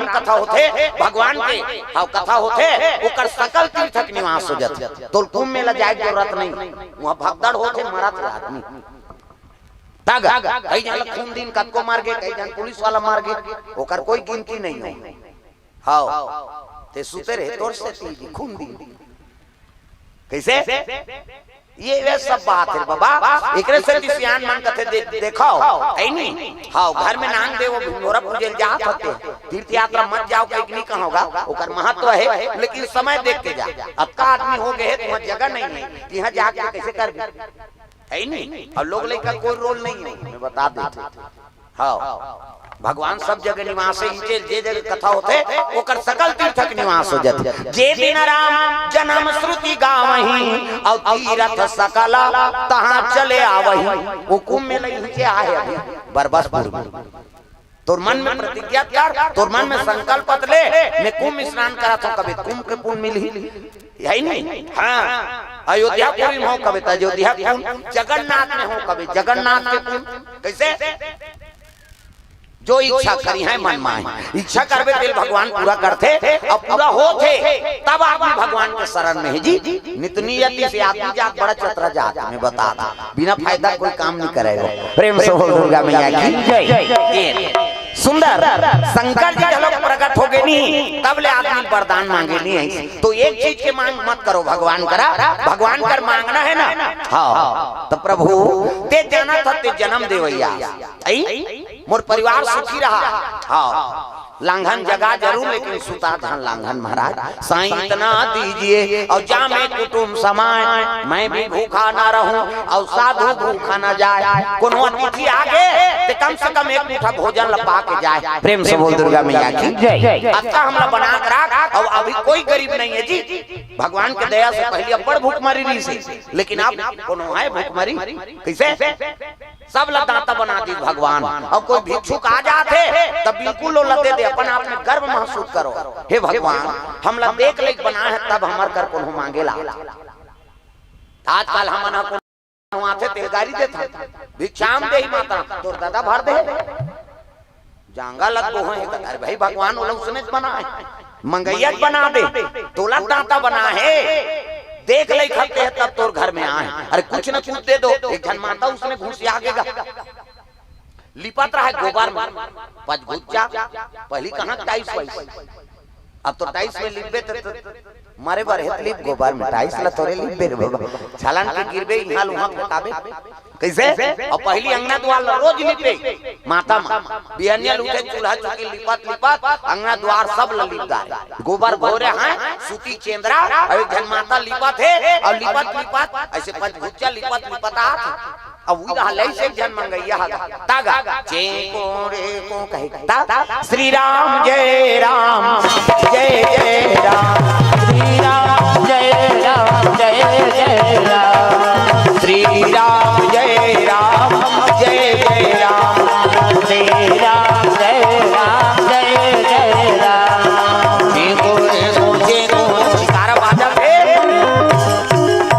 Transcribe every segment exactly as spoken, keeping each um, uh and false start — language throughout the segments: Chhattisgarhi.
राम कथा होथे, भगवान के हव कथा होथे, ओकर सकल तीर्थ के निवास हो जाथे। तोल कुंभ मेला जाए के जरूरत नहीं, वहाँ भगदड़ होथे, मरत हे आदमी। तग कई झन ल खून दिन कतको मर गे, कई झन पुलिस वाला मर गे, ओकर कोई गिनती नहीं हो। हव, ते सुते रहे तोर सेती जी, खून दिन। कैसे? ये वे सब बात हे बाबा। एकरे सेती सियान मन कथे दे, देखव, है नी? हव, घर में नांग देवो भिंगोरा पूजे ल जात होते, तीर्थ यात्रा मत जाव कहिके नहीं कहव गा, ओकर महत्व हे, लेकिन समय देख के जा। अतका आदमी हो गए हे, तुहां जगह नहीं हे, तिहां जाके कैसे करबे? है नी? अउ लोग लइका कोई रोल नहीं हे, मैं बता देथंव। हव, भगवान सब जगह निवास हे, इनके जे जगह कथा होथे, ओकर सकल तीर्थ के निवास हो जाथे। जे दिन राम जन्म श्रुति गावहीं, अउ तीरथ सकल तहाँ चले आवहीं। वो कुंभ मेला इनके आहे अभी, बरबसपुर में। तोर मन में प्रतिज्ञा कर, तोर मन में संकल्प ले, मैं कुंभ स्नान करत हंव, कबे कुंभ के पुन मिलही, है नी? हाँ, अयोध्यापुरी में हों कबे त अयोध्या के पुन, जगन्नाथ में हों कबे जगन्नाथ के पुन। कैसे? जो इच्छा करिहैं मन माहि। इच्छा करबे तेल भगवान पूरा करथे, अउ पूरा होथे, तब आदमी भगवान के शरण में हे जी। नित नियति से आदमी जात बड़ा चतरा जात, मैं बता देथंव, बिना फायदा कोई काम नहीं करे हो। प्रेम से बोल दुर्गा मैया की जय। ये सुंदर शंकर जी घलो प्रकट हो गे नी, तब ले आदमी वरदान मांगे नी हे। तो एक चीज के मांग मत करो भगवान करा, भगवान कर मांगना हे ना। हव, त प्रभु ते जानत हस ते जन्म देवइया, अई मोर परिवार सुखी रहा। हव, लांघन जगा जरूर, लेकिन सुता झन लांघन महाराज। साईं इतना दीजिए अउ जामे कुटुम समाय, मैं भी भूखा ना रहूं अउ साधु भूखा ना जाय। कोनो अतिथि आ गे ते कम से कम एक मुठा भोजन ल पा के जाय। प्रेम से बोल दुर्गा मैया की जय। अतका हमला बना के राख, अउ अभी कोई गरीब नहीं हे जी। भगवान के दया से पहली अब्बड़ भूखमरी रहिसे, लेकिन अब कोनो हे भूखमरी? कैसे? सब ला दाता बना दिस भगवान। अउ कोई भिक्षुक आ जात हे, तब बिल्कुल ओला दे दे, अपन आप में गर्व महसूस करो, हे भगवान, हमला देख लेके बनाय हस, तब हमर कर कोनो मांगे ला। आजकल हमन ह कोनो आथे, तेल गारी देथन, भिक्षाम देहि मातरम, तोर ददा भर दे। जांगा लग गो हे, अरे भाई, भगवान ओला उसने बनाय हे, मंगइया बना दे, तोला दाता बनाय हे, देख ले खते हे तब तोर घर में आय हे। अरे कुछ न कुछ दे दो, एक झन माता उसने घुसिया के गा, लिपत रहा हे गोबर में, पचगुच्चा, पहली कहाँ टाइल्स वाइल्स, अब तो टाइल्स में लिपबे त, त मरे बर हे त लिप गोबर में, टाइल्स ला थोरे लिपबे रे बाबा, छलन के गिरबे, इहाँ ल उहाँ फेंकाबे। कैसे? अउ पहली अंगना दुआर ला रोज लिपे, माता माँ। बिहनिया ल उठे, चूल्हा चौकी लिपत लिपत अंगना दुआर सब ला लिप डारे। गोबर भोरे हे, सूती चेंदरा, अउ एक झन माता लिपत हे, अउ लिपत लिपत ऐसे पचगुच्चा लिपत लिपत आत हे। अब उही रहा ले से एक झन मंगइया ह गा, ता गा, चेंको रे को कहे ता, श्री राम जय राम, जय जय राम, श्री राम जय राम, जय जय राम, श्री राम जय राम, जय जय राम, श्री राम जय राम, जय जय राम। चेंको रे को, चेंको, जयकारा बाजत हे।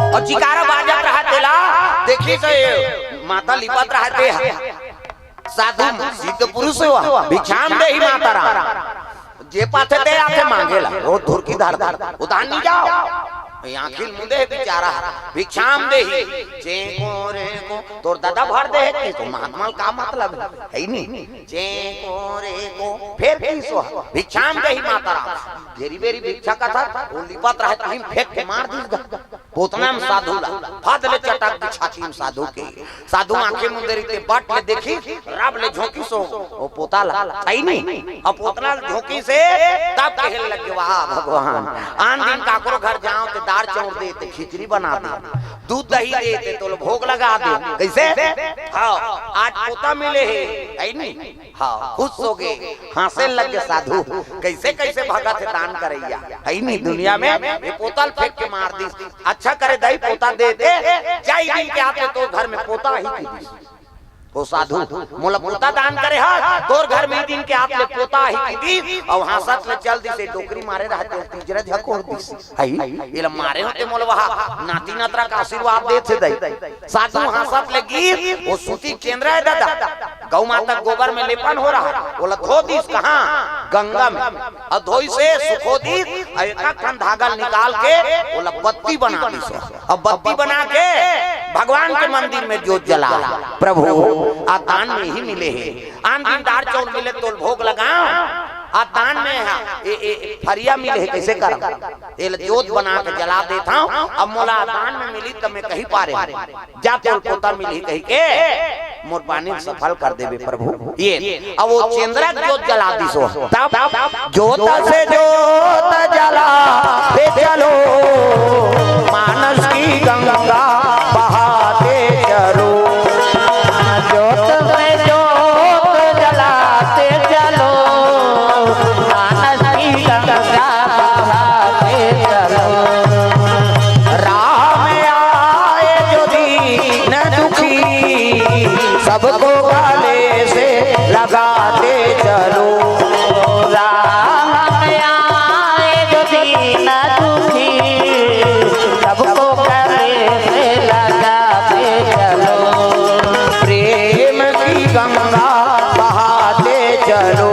अउ जयकारा बाजत रहा तेला, देखिस त माता लिपत रहा ते ह। साधु सिद्ध पुरुष हो, भिक्षाम देहि मातरम। जे पाथे ते आथे मांगे ला, वो धुरकी धर धर, उधार नहीं जाव। ये आँखी ल मुंदे हे बिचारा, भिक्षाम देहि, चेंको रे को, तोर ददा भर दे हे कि तो महात्मा ल का मतलब हे, हे नी? चेंको रे को, फेर किहिस ओ, भिक्षाम देहि मातरम। घेरी बेरी भिक्षा कथस, वो लिपत रहा त उही म फेंक के मार दिस गा। पोतना म साधु ला, फद ले चटक दे छाती म साधु के। साधु आँखी मुंदे रहिथे, बट ले देखिस, रब ले झोंकिस ओ, ओ पोता ला, हे नी? अब पोतना ल झोंकिस हे, तब कहे लगे, वाह भगवान, आन दिन काकरो घर जाव ते दार चाउर दे, ते खिचड़ी बना दे, दूध दही दे, ते तोल भोग लगा दे। कैसे? हाँ, आज पोता मिले हे, हे नी? हाँ, खुश हो गे, हाँसे लग गे साधु। कैसे कैसे भगत हे दान करइया, हे नी दुनिया में? ये पोता ल फेंक के मार दिस। अच्छा करे दाई पोता दे दे, जाई दिन के आथे तोर घर में पोता ही की दिस। ओ साधु, मोला पोता दान करे हस, तोर घर में दिन के आत ले पोता आही कहिस, अउ हाँसत ले चल दिस, ए डोकरी मारे रहते, तीजरा झकोर दिस। हई, एला मारे होते मोला वहा, नाती नतरा का आशीर्वाद देथे दई। साधु हाँसत ले गिस, ओ सूती चेंदरा हे दादा, गौ माता गोबर में लेपन हो रहा, ओला धो दिस कहाँ? गंगा में। अउ धोइस, सुखो दिस, अउ एक ठन धागा निकाल के ओला बत्ती बना दिस। अब बत्ती बना के भगवान के मंदिर में जोत जला, प्रभु, आ दान में ही मिले हे। आन दिन दार चाउर मिले तोल भोग लगाव, आ दान में हा, ए, ए, फरिया मिले हे, कइसे करव? एला जोत बना के जला देत हंव, अब मोला दान में मिली त मैं कहीं पारे हंव। जा तोल पोता मिलही कहिके मोर पानी सफल कर देबे प्रभु। ये अब ओ चेंदरा जोत जला दिस ओ। तब जोत से जोत जलाते चलो, मानस की गंगा बहाते चलो। जोत से जोत जलाते चलो, मानस की गंगा बहाते चलो। राम आए जो दीन दुखी, सबको गले से लगाते चलो। राम आए जो दीन दुखी, सबको गले से लगाते चलो। प्रेम की गंगा बहाते चलो।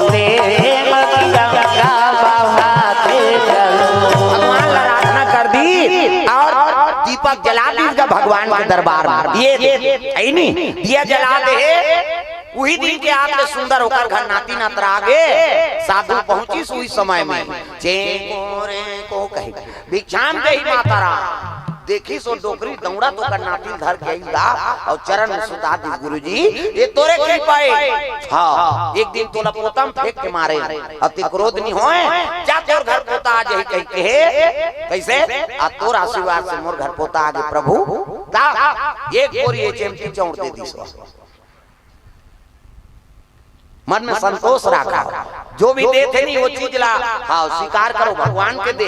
प्रेम की गंगा बहाते चलो। भगवान ला आराधना कर दिस अउ दीपक जला दिस गा भगवान के दरबार में। ये, ये, ये, नहीं, दिया जला दे हे। उही दिन के आत ले सुंदर ओकर घर नाती नतरा आ गे। साधु पहुंचिस उही समय में, चें को रे को कहे, भिक्षाम देहि माता राम। देखिस ओ डोकरी दउड़त ओकर नाती ल धर के आइस गा अउ चरण में सुता दिस, गुरुजी, ये तोरे कृपा हे। हाँ, एक दिन तोला पोता म फेंक के मारे, अब ते क्रोध नहीं होय, जा तोर घर पोता आ जाही कहिके हे। कइसे? आ तोर आशीर्वाद से मोर घर पोता आ गे प्रभु। ता एक बोरी एच एम टी चाउर दे दिस। मन में संतोष राखव, जो भी देथे नहीं वो चीज ला, हाँ, स्वीकार करो, भगवान के दे।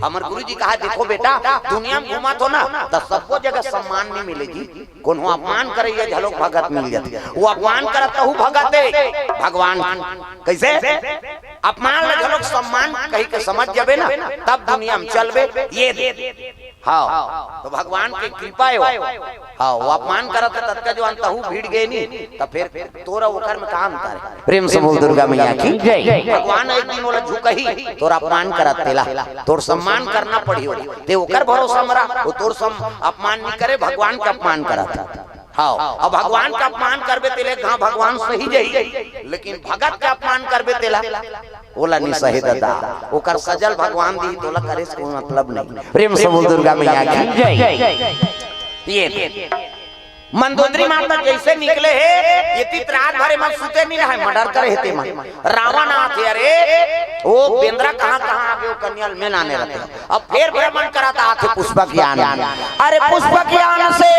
हमर गुरुजी कहा, देखो बेटा, दुनिया में घूमत हो ना, त सबो जगह सम्मान नहीं मिले जी। कोनो अपमान करइया घलोक भगत मिल जाथे। वो अपमान करत तहू भगत हे, भगवान। कइसे? अपमान ल घलोक सम्मान कहिके समझ जाबे ना, तब दुनिया में चलबे। ये दे। हाँ, तो भगवान के कृपा हे वो। हाँ, वो अपमान करत हे, ततका जो अंतहू भिड़ गे नी, त फेर तोर अउ ओकर में का अंतर हे? प्रेम से बोल दुर्गा मैया की जय। भगवान एक दिन ओला झुकही, तोर अपमान करत तेला, तोर सम्मान करना पड़ही ओला। ते ओकर भरोसा म रह, वो तोर सम-, अपमान नहीं करे, भगवान के अपमान करत। हाँ, अब भगवान के अपमान करबे तेले, हाँ, भगवान सही जही, लेकिन भगत के अपमान करबे तेला, ओला नहीं सहे दादा, ओकर सजा ल भगवान दिही, तोला करे से कोई मतलब नहीं। प्रेम से बोल दुर्गा मैया की जय। ये मंदोदरी माता जइसे निकले हे, ये तीत रात भर एमन सुते नहीं रहे, मर्डर करे हे तेमन। रावण आथे, अरे, ओ बेंदरा कहाँ, कहाँ आगे, ओ कन्या ल मैं लाने रहितेंव। अब फेर भ्रमण करत आथे पुष्पक यान। अरे पुष्पक यान से,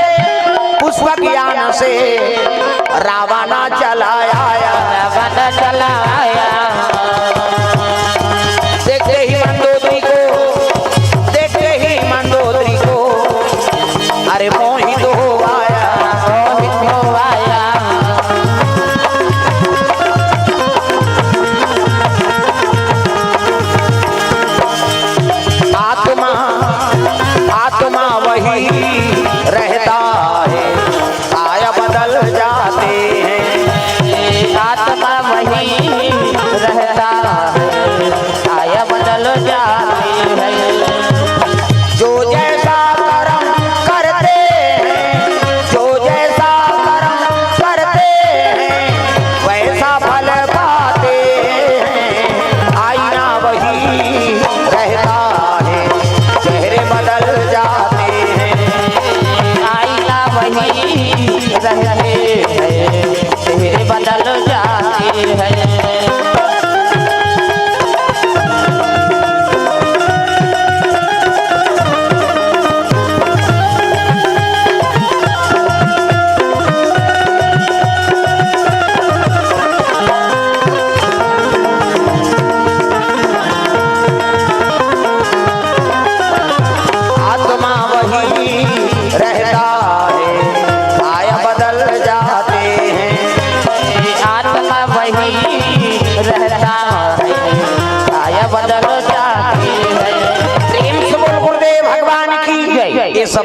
पुष्पक यान से रावण चला आया। रावण चला आया। देखते ही मंदोदरी को, देखते ही मंदोदरी को, अरे मोहित हो आया, मोहित हो आया। आत्मा, आत्मा वही रहता है, काया बदल जाते हैं। आत्मा वही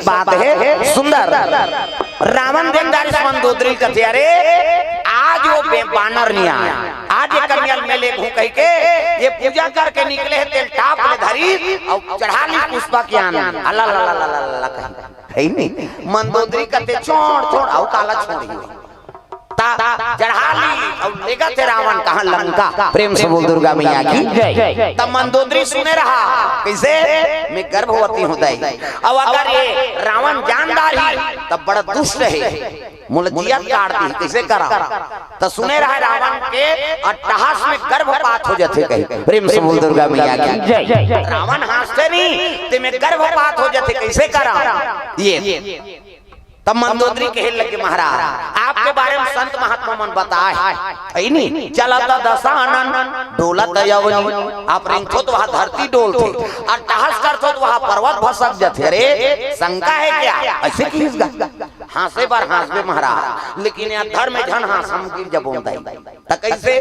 बात हे सुंदर। रावण देख डारिस मंदोदरी ल, कथे, "अरे, आज वो बे-, बानर नइ आय, आज ये कन्या ल मैं लेगहूं," कहिके ये पूजा करके निकले हे, तेला टाप ले धरिस अउ चढ़ा लिस पुष्पा के आन। अला ला ला ला ला ला कहि। हे नहीं, मंदोदरी कथे, "छोड़, छोड़, अउ काला छोड़ही।" त चढ़ा लिस अउ लेगथे रावण कहां, लंका। प्रेम से बोल दुर्गा मैया की जय। त मंदोदरी सुने रहा, कइसे? "मैं गर्भवती हूं दाई, अउ अगर ये रावण जान डारही त बड़ा दुष्ट हे, मोला जियत काट दिही, कइसे करंव?" त सुने रहा रावण के अट्टहास में गर्भपात हो जाथे कहि। प्रेम से बोल दुर्गा मैया की जय। रावण हांसथे नहीं, ते में गर्भपात हो जाथे, कइसे करंव? ये तब मंदोदरी कहे लगे, "महाराज, आपके बारे में संत महात्मा मन बताय हे, हे नी, चलत दसानन, डोलत अवनी।" आप रेंगथो त वहां धरती डोलथे, अट्टहास करथो त वहां पर्वत भसक जाथे। अरे, शंका हे क्या? अइसे किहिस गा? हांसे बर हांसबे महाराज, लेकिन ये अधर में झन हांस, हम गिर जबोन दाई। त कइसे?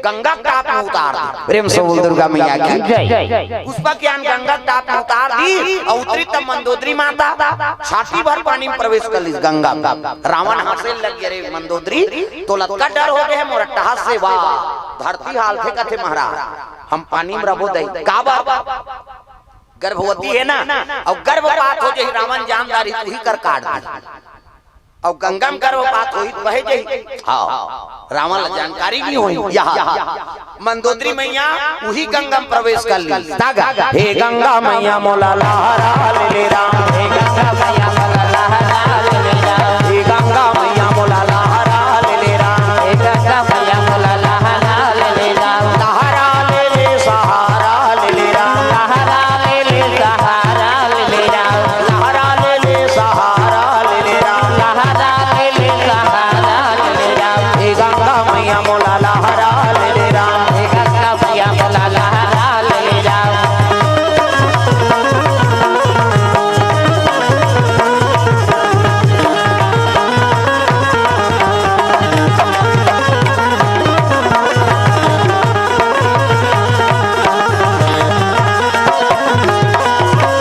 गंगा के टाप में उतार दे। प्रेम से बोल दुर्गा मैया की जय। पुष्पा के आन गंगा के टाप में उतार दिस अउ उतरिस त मंदोदरी माता छाती भर पानी में प्रवेश कर लिस गंगा में। रावण हांसे लग गे, "अरे मंदोदरी, तोला अतका डर हो गे हे मोर अट्टहास से? वाह, धरती हालथे," कथे, "महाराज, हम पानी में रबो दाई।" काबर? गर्भवती हे ना, अउ गर्भपात हो जाही, रावण जान डारही त उही कर काट दिही। अउ गंगा में गर्भपात होही त बहे जाही। हां, रावण ला जानकारी नइ होही। यहां मंदोदरी मैया उही गंगा में प्रवेश कर लिस। तागा, "हे गंगा मैया मोला लहरा ले ले राम, हे गंगा मैया मोला लहरा ले ले राम, हे गंगा मैया मोला लहरा ले ले राम, हे गंगा मैया मोला लहरा ले ले राम, लहरा ले ले सहारा ले ले राम, लहरा ले ले सहारा ले ले राम, लहरा ले ले सहारा ले ले राम, लहरा ले ले सहारा ले ले राम, हे गंगा मैया मोला लहरा ले ले राम, हे गंगा मैया मोला लहरा ले ले राम।"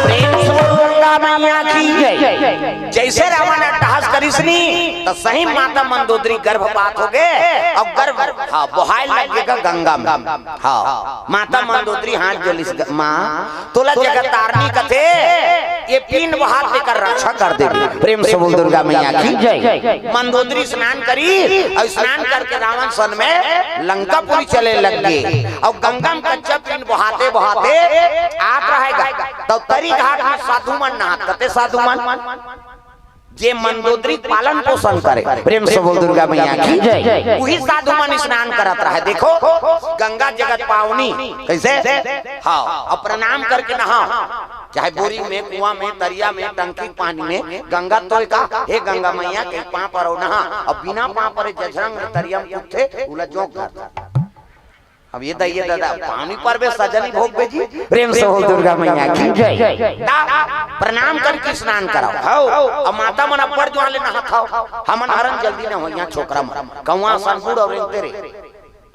प्रेम से बोल दुर्गा मैया की जय। जइसे रावण अट्टहास करिस नी, त सही माता मंदोदरी गर्भपात हो गे अउ गर्भ, हां, बोहाय लग गे गंगा में। हां, माता मंदोदरी हाथ जोरिस, ग-, "मां, तोला जगत तारनी कथे, ये पीन बोहात तेकर रक्षा कर देबे।" प्रेम से बोल दुर्गा मैया की जय। मंदोदरी स्नान करिस अउ स्नान करके रावण सन में लंकापुरी चले लग गे। अउ गंगा में कच्चा पीन बोहाते बोहाते आत रहय गा, त तरी घाट में साधु मन नहात, कथे साधु मन, जे मंदोदरी पालन पोषण करे। प्रेम से बोल दुर्गा मैया की जय। उही साधु मन स्नान करत रहय। देखो, गंगा जगत पावनी, कइसे? हां, अउ प्रणाम करके नहाव, चाहे बोरी में, कुआं में, तरिया में, टंकी के पानी में, गंगा तोय का, "हे गंगा मैया, कहि पांव परव नहा।" अउ बिना पांव परे जझरंग तरिया में कूदथे, उला जोंक धरथे। अब ये द-, ये ददा, पानी परबे सजनी भोगबे जी। प्रेम से बोल दुर्गा मैया की जय। ता प्रणाम करके स्नान कराव। हव, अब माता मन अब्बड़ जुवार ले नहात हव। हमन हरन जल्दी नहावय, इहां छोकरा मन। कउवा सन बूड़ अउ रेंगथे रे।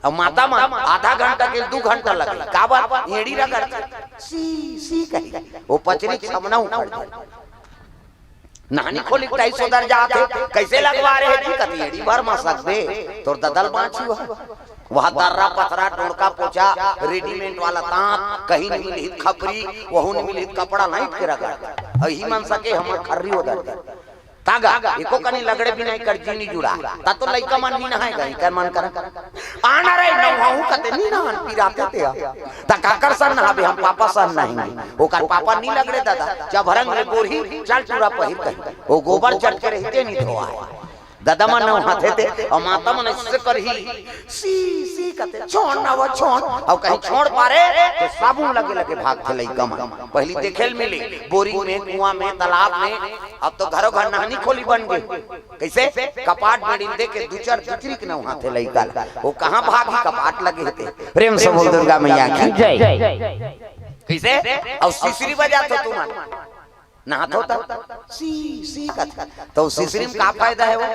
अब माता मन आधा घंटा के दू घंटा लगे। काबर? एड़ी रगड़थे। सी, सी कहि। ओ पचरी के सामना उखड़ जाय। नहानी खोली के टाइल्स ओदर जात हे, कइसे लगवा रहे जी? कथे एड़ी भर म सकबे, तोर ददा ल बांचही वह। वह दर्रा पथरा, डोड़का पोछा, रेडीमेड वाला तांत, कहीं नइ मिलही त खपरी, वहू नइ मिलही त कपड़ा लाइट के रगड़। अही मन सके हमर खर्री ओदर दे। तागा, एको कनी लगड़े बिना एकर जी नइ जुड़ा। ता तो लइका मन नइ नहाय गा, एकर मन कर। आना रे, नहाहूं कथे नइ नहान, पिराथे ते ह। त काकर सन नहाबे, हम पापा सन नहाएंगे। ओकर पापा नी लगड़े ददा, चभरंग ले गोरही, चल टूरा पहिर कही। ओ गोबर चट के रहिते नी धोवाय। ददा मन नहाथे ते, अउ माता मन अइसे करही, सी, सी कथे, "छोड़ ना वो, छोड़।" अउ कहीं छोड़ पारे, त साबुन लगे लगे भागथे लइका मन। पहिली देखे ल मिले, बोरिंग में, कुआं में, तालाब में, अब तो घरों घर नहानी खोली बन गे। कइसे? कपाट बेड़ी ल दे के दू चार दुचरी के नहाथे लइका ल। ओ कहां भागही, कपाट लगे हे ते। प्रेम से बोल दुर्गा मैया की जय। कइसे? अउ सिसरी बजाथो तुमन। नहाथो त सी, सी कथे। त सिसरी म का फायदा हे वो?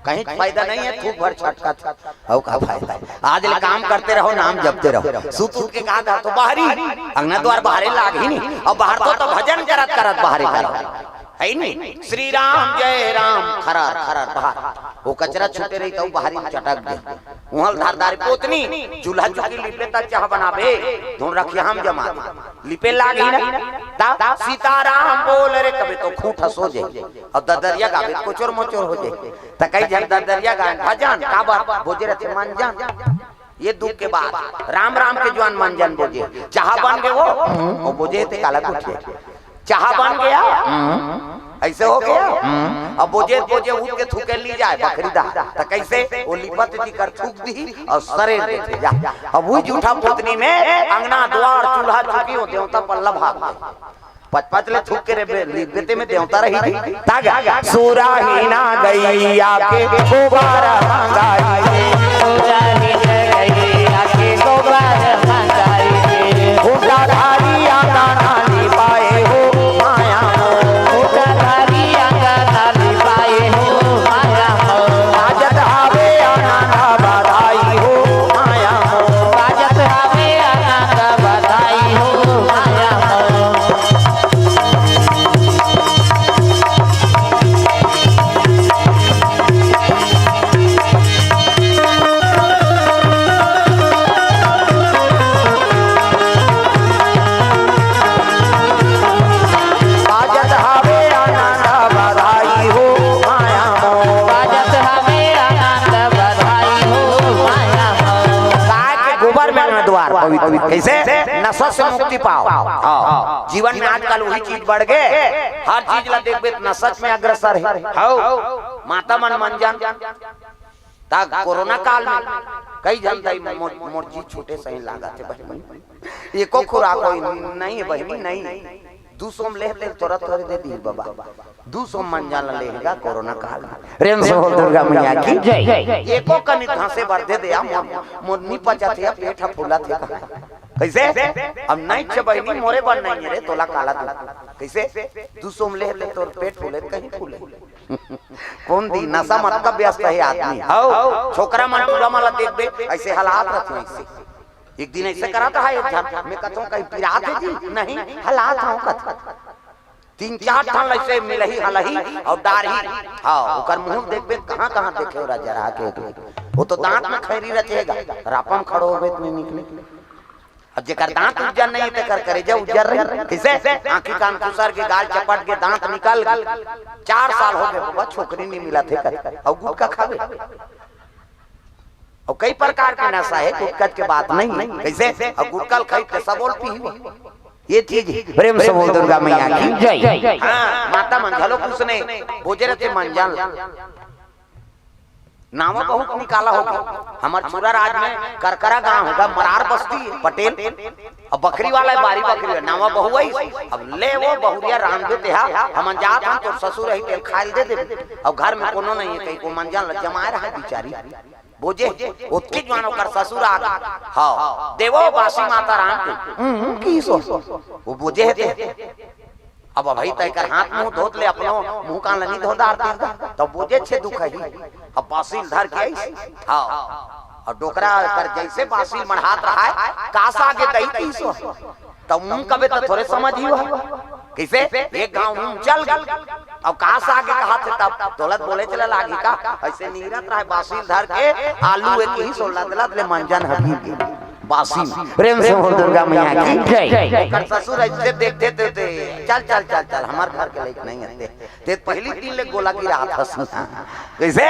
कहीं फायदा नइ हे, थूक भर छटकत। अउ का फायदा हे? आज ले काम करते रहो, नाम जपते रहो। सुत उठ के कहा था तो बाहरी, अंगना द्वार बाहरे लागही नी। अउ बाहर तो, तो भजन करत करत बाहरे करो। है नी, श्री राम जय राम, खरर खरर बाहर। वो कचरा छूटे रही त बाहरी में चटक दे। उहल धारदार पोतनी, चूल्हा चुकी लिपे त चाह बनाबे, धुन रखिया हम जमा दे। लिपे लाग ही ना, ता सीताराम बोल रे कबे तो खूंट हंसो जे। अब ददरिया गाबे त कोचोर मोचोर हो जे। त कई झन ददरिया गान भजन, काबर बोजे रथे मंजन। ये दुख के बात, राम राम के जुआन मंजन बोजे। चाह बन गए वो, वो बोजे ते काला कुछ। चाह बन गया, ऐसे हो गया। अब बोजे बोजे उठ के थूके ली जाए बखरी दा, त कैसे? वो लिपत जी कर थूक दी और सरेर देथे जा। अब वही जूठा पोतनी में अंगना द्वार चूल्हा चुकी हो, देवता पल्ला भाग गए। पचपच ले थूक के रे बे-, लिपते में देवता रही थी। तागा सुराही ना गैया के गोबर मंगाई। सुराही ना गैया के गोबर मंगाई। उठाधारी आंगना लिपाए हो माया मोर। उठाधारी आंगना लिपाए हो माया मोर। बाजत हवे आनंद बधाई हो माया मोर। बाजत हवे आनंद बधाई हो माया मोर। बाजत हवे आनंद बधाई हो माया मोर। बाजत हवे आनंद बधाई हो माया मोर। गाय के गोबर में अंगना द्वार पवित्र। कैसे? नशा से मुक्ति पाओ। हाँ। जीवन में आजकल वही चीज बढ़ गए, हर चीज ला देखबे त नशा में अग्रसर है। हौ। माता मन मंजन, ता कोरोना काल में कई झन दाई मोर, मोर जी छोटे सही लागत है बहिनी। एको खुराक होई नहीं है बहिनी, नहीं। दू सौ में ले ले तोरा तोरे दे दी बाबा। दू सौ मंजन लेगा कोरोना काल में। प्रेम से बोल दुर्गा मैया की जय। एको कनी घासे भर दे दे, आ मोर, मोर नी पचत है, पेट ह फूलत है। कैसे? अब नहीं छे बहिनी, मोरे बर नहीं रे, तोला काला दू। कैसे? दू सौ में ले ले तोर पेट फूले, कहीं फूले। कौन दी? नशा मत का व्यस्त है आदमी। हौ, छोकरा मन टूरा मन ला देखबे, ऐसे हलात रथे ऐसे। एक दिन ऐसे करत रहा एक झन, मैं कथों कहीं पिरात है जी? नहीं, हलात हूँ कथ। तीन चार ठन ऐसे मिलही हलही और डारही। हाँ, ओकर मुंह देखबे कहाँ कहाँ देखे हो राजा रहा के। वो तो दांत में खैरी रचेगा, रापम खड़ो होबे त नहीं निकले। अब जेकर दांत उज्जर नहीं है, तेकर करेजा उज्जर रही। किसे? आंखी कान खुसर के, गाल चपट के, दांत निकल गए। चार साल हो गए बाबा, छोकरी नहीं मिला थे कर। और गुटखा खावे। और कई प्रकार के नशा है, गुटखा के बात नहीं है। कैसे? और गुटखा खाई तो सबोल पी हुआ। ये चीज है। प्रेम से बोल दुर्गा मैया की जय। हाँ, माता मन घलो कुछ नहीं। बोजे रहते मन जान ला। नावा बहुत निकाला होगा। हमार छुरा राज में करकरा गांव होगा, मरार बस्ती, पटेल। अब बकरी वाला है, बारी बकरी है, नावा बहु आई। अब ले वो बहुरिया रांधे ते हा, हमन जात हम तोर ससुर रही, तेल खाइल दे दे। अब घर में कोनो नहीं है, कहीं को मन जान ल जमाए रहा बिचारी। बोजे, ओतके जुआन ओकर ससुर आ गए। हाँ, देवो बासी माता राम के। हम्म, की सो? वो बोजे है ते। अब भाई तय कर हाथ मुंह धोत ले, अपनो मुंह कान ल नहीं धो डार तीर दा। तब बोजे छे दुख ही। अब बासिल धर के आइस। हाँ। और डोकरा कर जैसे बासिल मढ़ात रहा है, कास आगे दही पीसो। तब मुंह कबे तो थोड़े समझ ही हुआ। कैसे? एक गांव मुंह चल गए। अब कास आगे कहा थे तब दौलत बोले चले लागी का? ऐसे नीरत रहे बासिल धर के, आलू एक ही सो लद लद ले मंजन हबीब के। बासी में। प्रेम से बोल दुर्गा मैया की जय। ओकर ससुर ऐसे देखते थे, चल, चल, चल, चल, हमार घर के लइक नहीं आते। ते पहली दिन ले गोला गिरा था सुना। कैसे?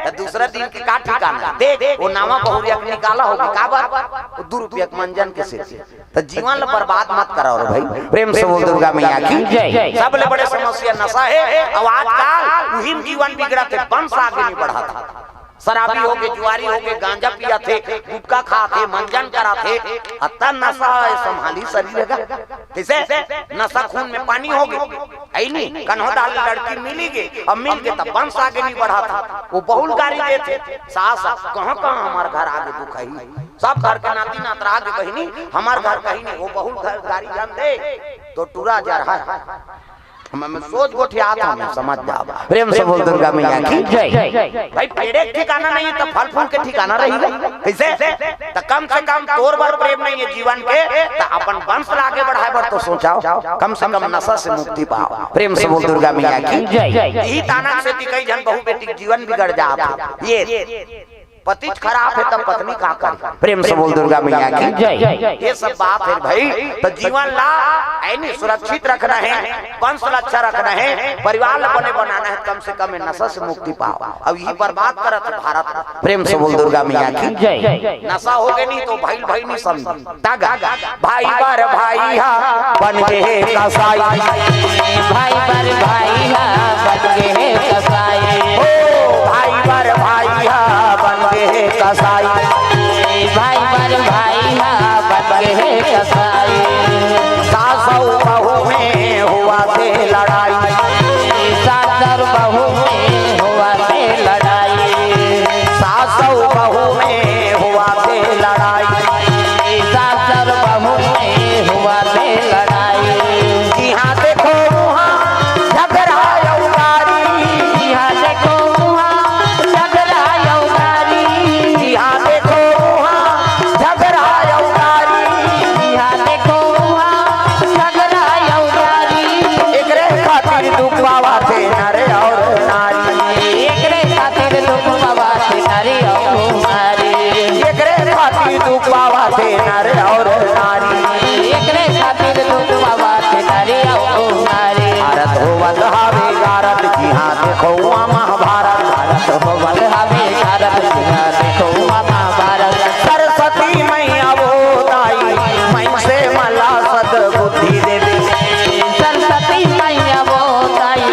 तो दूसरा दिन के का ठिकाना? देख, वो नावा बहुरिया के निकाला होगी, का बात? वो दू रुपया के मंजन के से। तो जीवन ल बर्बाद मत करो रे भाई। प्रेम से बोल दुर्गा मैया की जय। सबले बड़े समस्या नशा है। अब आजकल उही में जीवन बिगड़त है, वंश आगे नहीं बढ़त। शराबी हो के, जुआरी हो के, गांजा पिया थे, गुटखा खा थे, मंजन करा थे, अतन नशा है, संभाली शरीर का। कैसे? नशा खून में पानी हो गए। ऐ नहीं, कन्हो दाल लड़की मिली गए, अब मिल के तब वंश आगे नहीं बढ़ा था। वो बहुल गारी देते, सास, कहाँ कहाँ हमार घर आगे दुख है, सब घर के नाती नातरा आगे बहिनी, हमार घर कहीं नहीं, वो बहुल घर गारी जान दे, तो टूरा जा रहा है। मैं, मैं सोच गोठियात हूँ, मैं समझ जाओ। प्रेम से बोल दुर्गा मैया की जय। भाई, पेड़े के ठिकाना नहीं है, तो फल फूल के ठिकाना रही। कैसे? तो कम से कम तोर बर प्रेम नहीं है जीवन के, तो अपन वंश ला आगे बढ़ाए बर तो सोचाओ, कम से कम नशा से मुक्ति पाओ। प्रेम से बोल दुर्गा मैया की जय। यही ताना से भी कई झन बहू बेटी के जीवन बिगड़ जात हे। ये पति खराब है, तब पत्नी का करे? प्रेम से बोल दुर्गा मैया की जय। ये सब बात है भाई, तो जीवन ला यानी सुरक्षित रखना है, वंश ला अच्छा रखना है, परिवार ला बने बनाना है, कम से कम ये नशा से मुक्ति पाओ। अब ये बर्बाद करत है भारत। प्रेम से बोल दुर्गा मैया की जय। नशा हो गए नहीं तो भाई भाई नहीं समझ। तागा भाई बर भाई हा बन गे हे कसाई। भाई बर भाई हा बन गे हे कसाई। ओ भाई बर भाई हा बन गे हे कसाई। भाई बर भाई हा बन गे हे कसाई। सास अउ बहू में हुआ थे लड़ाई। सास अउ बहू में हुआ थे लड़ाई। सास अउ बहू में हुआ थे लड़ाई। सास अउ बहू में हुआ थे लड़ाई। जिहाँ देखो उहाँ झगड़ा अउ गारी। जिहाँ देखो उहाँ झगड़ा अउ गारी। जिहाँ देखो उहाँ झगड़ा अउ गारी। जिहाँ देखो उहाँ झगड़ा अउ गारी। एकरे खातिर दुख पावा थे नर अउ नारी। एकरे खातिर दुख पावा थे नर अउ नारी। एकरे खातिर दुख पावा थे नर अउ नारी। एकरे खातिर दुख पावा थे नर अउ नारी। भारत होवत हवे गारत, जिहाँ देखो उहाँ महाभारत। भारत होवत हवे गारत, जिहाँ देखो उहाँ महाभारत। सरस्वती मैया वो दाई, मनसे मन ला सद्बुद्धि दे दे। सरस्वती मैया वो दाई,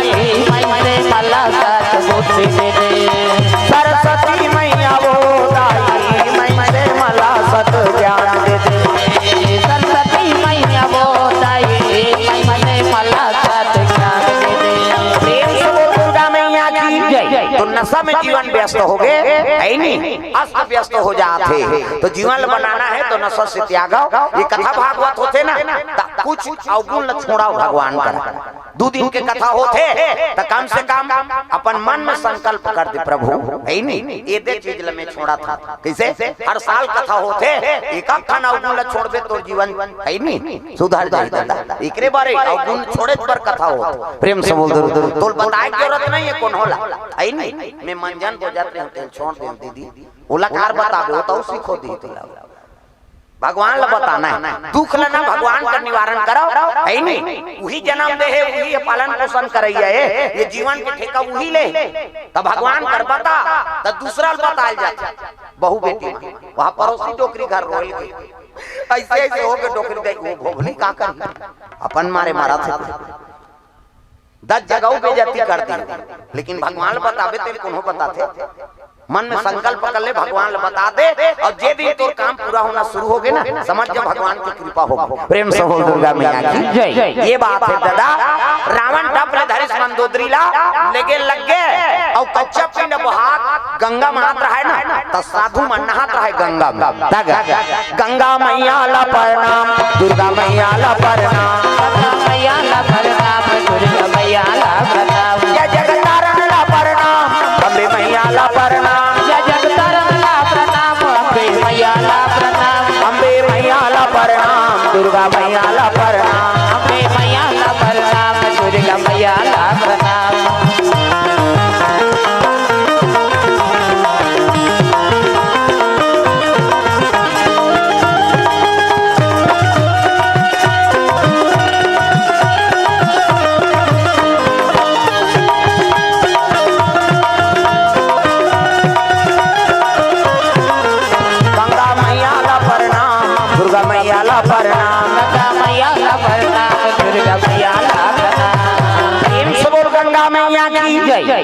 मनसे मन ला सद्बुद्धि दे दे। सरस्वती मैया वो दाई, मनसे मन ला सत ज्ञान दे दे। सरस्वती मैया वो दाई, मनसे मन ला सत ज्ञान दे दे। प्रेम से बोल दुर्गा मैया की जय। तो नशा में जीवन व्यस्त हो गए, है नहीं, अस्त व्यस्त हो जात हे। तो जीवन ल बनाना है तो नशा से त्यागव। ये कथा भागवत होथे ना, त कुछ अवगुण ल छोड़व भगवान करा। दू दिन के कथा होथे, त कम से कम अपन मन में संकल्प कर दे, प्रभु, है नहीं, ये दे चीज ल मैं छोड़त हँव। कैसे? हर साल कथा होथे, एक आध ठन अवगुण ल छोड़बे, तोर जीवन, है नहीं, सुधर जाही दादा। एकरे बारे अवगुण छोड़े बर कथा होथे। प्रेम से बोल दुर्गा। तोल बताए के जरूरत नहीं है कोनो ला, है नहीं। मैं मंजन बोजत रहे, तेल छोड़ दे दीदी। ओला कार बताबे, वो तो सीखो दी तोला। भगवान ला बताना है, दुख ला ना भगवान का निवारण करव, है नहीं? उही जन्म दे हे, उही ये पालन पोषण करइया हे, ये जीवन के ठेका उही ले। त भगवान कर बता, त दूसरा ल बताल जाथे। बहू बेटी में, वहाँ पड़ोसी डोकरी घर रोल गई, ऐसे ऐसे हो के डोकरी दे, वो भोभली का कर, अपन मारे मरत हे। दस जगह बेइज्जती कर दी, लेकिन भगवान ल बताबे तेल कोनो बताथे। मन में संकल्प कर ले, भगवान ल बता दे, अउ जे दिन तोर काम पूरा होना शुरू होगे ना, समझ जा भगवान की कृपा होगे। प्रेम से बोल दुर्गा मैया की जय। ये बात है दादा, रावण डप ले धरिस मंदोदरी ला, लेगे लग गे, अउ कच्चा पिंड बहात गंगा म आत रहय ना, त साधु मन नहात रहय गंगा म। त ग-, गंगा मैया ला प्रणाम, दुर्गा मैया ला प्रणाम। गंगा मैया ला प्रणाम, दुर्गा मैया ला प्रणाम। जय जगतारण ला प्रणाम, अम्बे मैया ला प्रणाम। जय जगतारण ला प्रणाम, अम्बे मैया ला प्रणाम। अम्बे मैया ला प्रणाम, दुर्गा मैया ला प्रणाम। अम्बे मैया ला प्रणाम, दुर्गा मैया ला प्रणाम। गंगा मैया ला प्रणाम, दुर्गा मैया ला प्रणाम। गंगा मैया ला प्रणाम, दुर्गा मैया ला प्रणाम। प्रेम से बोल गंगा मैया की जय।